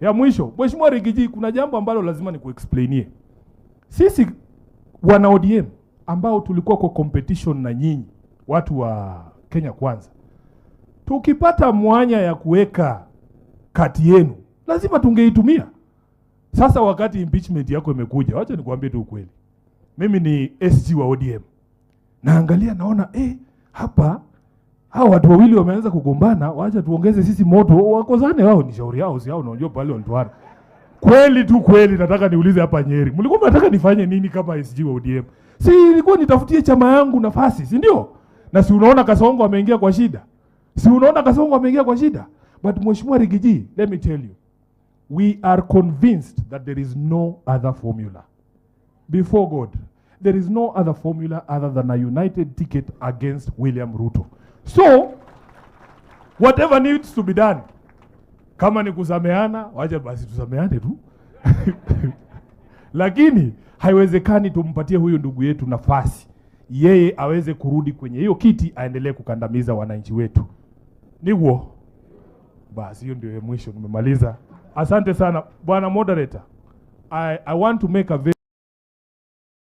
Ya mwisho, Mheshimiwa Riggy G, kuna jambo ambalo lazima nikuexplainie. Sisi wana ODM ambao tulikuwa kwa competition na nyinyi watu wa Kenya Kwanza, tukipata mwanya ya kuweka kati yenu lazima tungeitumia. Sasa wakati impeachment yako imekuja, wacha nikuambie tu ukweli, mimi ni SG wa ODM, naangalia naona hapa hao watu wawili wameanza kugombana, wacha tuongeze sisi moto, wakozane wao, ni shauri yao, si hao, unajua pale walitoana. Kweli tu kweli, nataka niulize hapa Nyeri, mlikuwa mnataka nifanye nini kama SG wa ODM? Si ilikuwa nitafutie chama yangu nafasi, si ndio? Na si unaona Kasongo ameingia kwa shida, si unaona Kasongo ameingia kwa shida? But Mheshimiwa Riggy G, let me tell you, we are convinced that there is no other formula. Before God, there is no other formula other than a united ticket against William Ruto. So, whatever needs to be done, kama ni kusameana, wacha basi tusameane tu. Lakini haiwezekani tumpatie huyu ndugu yetu nafasi yeye aweze kurudi kwenye hiyo kiti aendelee kukandamiza wananchi wetu. Niguo basi, hiyo ndio ya mwisho, nimemaliza. Asante sana bwana moderator. I want to make a very